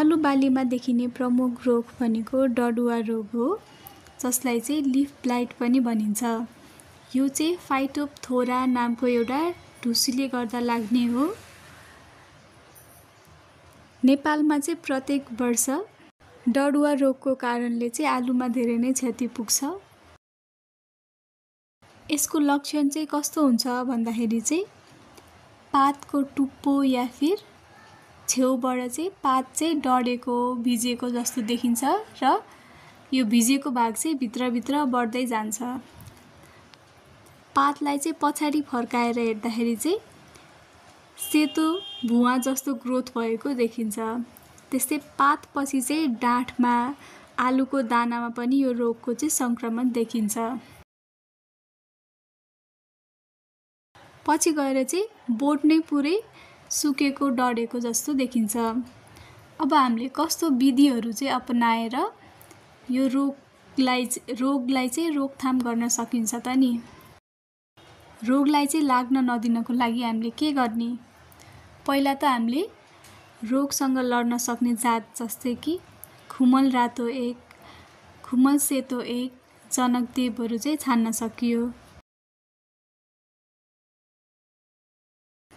आलु बालीमा देखिने प्रमुख रोग भनेको डडुवा रोग हो, जसलाई चाहिँ लिफ ब्लाइट पनि भनिन्छ। यो चाहिँ फाइटोप्थोरा नामको एउटा ढुसीले गर्दा लाग्ने हो। नेपालमा चाहिँ प्रत्येक वर्ष डडुवा रोगको कारणले चाहिँ आलुमा धेरै नै क्षति पुग्छ। यसको लक्षण चाहिँ कस्तो हुन्छ भन्दाखेरि चाहिँ पातको टुप्पो या फिर छेउबाट चाहिँ पात चाहिँ डढेको भिजेको जस्तो देखिन्छ र यो भिजेको भाग चाहिँ भित्रभित्र बढ्दै जान्छ। पातलाई चाहिँ पछाडि फर्काएर हेर्दाखेरि चाहिँ सेतो भुवा जस्तो ग्रोथ भएको देखिन्छ। त्यस्तै पातपछि चाहिँ डाँठमा आलुको दानामा पनि यो रोगको चाहिँ सङ्क्रमण देखिन्छ। पछि गएर चाहिँ बोट नै पुरै सुकेको डढेको जस्तो देखिन्छ। अब हामीले कस्तो विधिहरू चाहिँ अपनाएर यो रोगलाई चाहिँ रोकथाम गर्न सकिन्छ त नि। रोगलाई चाहिँ लाग्न नदिनको लागि हामीले के गर्ने? पहिला त हामीले रोगसँग लड्न सक्ने जात जस्तै कि खुमल रातो 1, खुमल सेतो 1, जनकदेवहरू चाहिँ छान्न सकियो।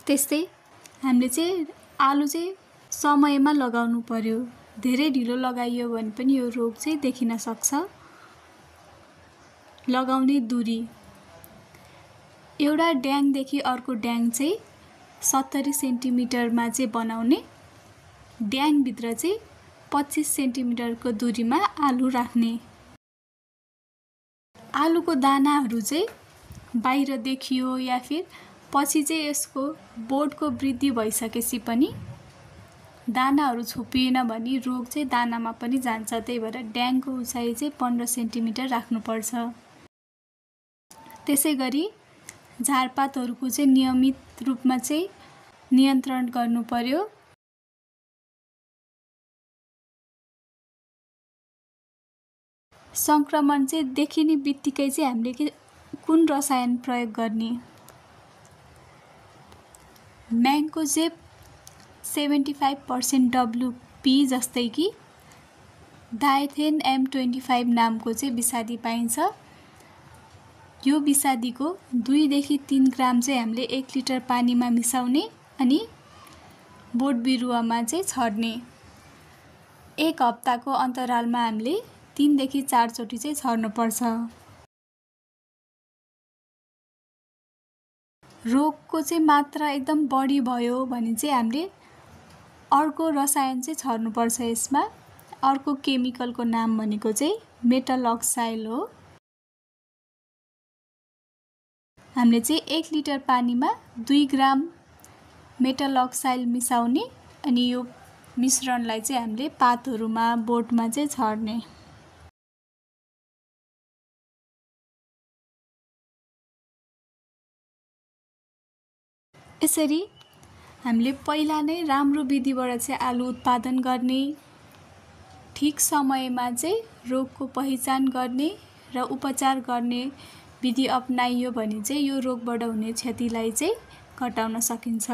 त्यस्तै हामीले चाहिँ आलु चाहिँ समयमा लगाउनु पर्यो। धेरै ढिलो लगाइयो भने पनि यो रोग चाहिँ देखिन सक्छ। लगाउने दूरी एउटा ड्याङदेखि अर्को ड्याङ चाहिँ 70 सेन्टिमिटरमा चाहिँ बनाउने। ड्याङभित्र चाहिँ 25 सेन्टिमिटरको दूरीमा आलु राख्ने। आलुको दानाहरू चाहिँ बाहिर देखियो या फिर पछि चाहिँ यसको बोटको वृद्धि भइसकेपछि पनि दानाहरू छोपिएन भने रोग चाहिँ दानामा पनि जान्छ। त्यही भएर ड्याङको उचाइ चाहिँ 15 सेन्टिमिटर राख्नुपर्छ। त्यसै गरी झारपातहरूको चाहिँ नियमित रूपमा चाहिँ नियन्त्रण गर्नु पर्यो। सङ्क्रमण चाहिँ देखिने बित्तिकै चाहिँ हामीले कुन रसायन प्रयोग गर्ने? म्याङ्कोजेब 75% WP जस्तै कि डाइथेन M25 नामको चाहिँ विषादी पाइन्छ। यो विषादीको 2 देखि 3 ग्राम चाहिँ हामीले 1 लिटर पानीमा मिसाउने अनि बोट बिरुवामा चाहिँ छर्ने। 1 हप्ताको अन्तरालमा हामीले 3 देखि 4 चोटि चाहिँ छर्नुपर्छ। रोगको चाहिँ मात्रा एकदम बढी भयो भने चाहिँ हामीले अर्को रसायन चाहिँ छर्नुपर्छ। यसमा अर्को केमिकलको नाम भनेको चाहिँ मेटलअक्साइल हो। हामीले चाहिँ 1 लिटर पानीमा 2 ग्राम मेटलअक्साइल मिसाउने अनि यो मिश्रणलाई चाहिँ हामीले पातहरूमा बोटमा चाहिँ छर्ने। यसरी हामीले पहिला नै राम्रो विधिबाट चाहिँ आलु उत्पादन गर्ने, ठिक समयमा चाहिँ रोगको पहिचान गर्ने र उपचार गर्ने विधि अपनाइयो भने चाहिँ यो रोगबाट हुने क्षतिलाई चाहिँ घटाउन सकिन्छ।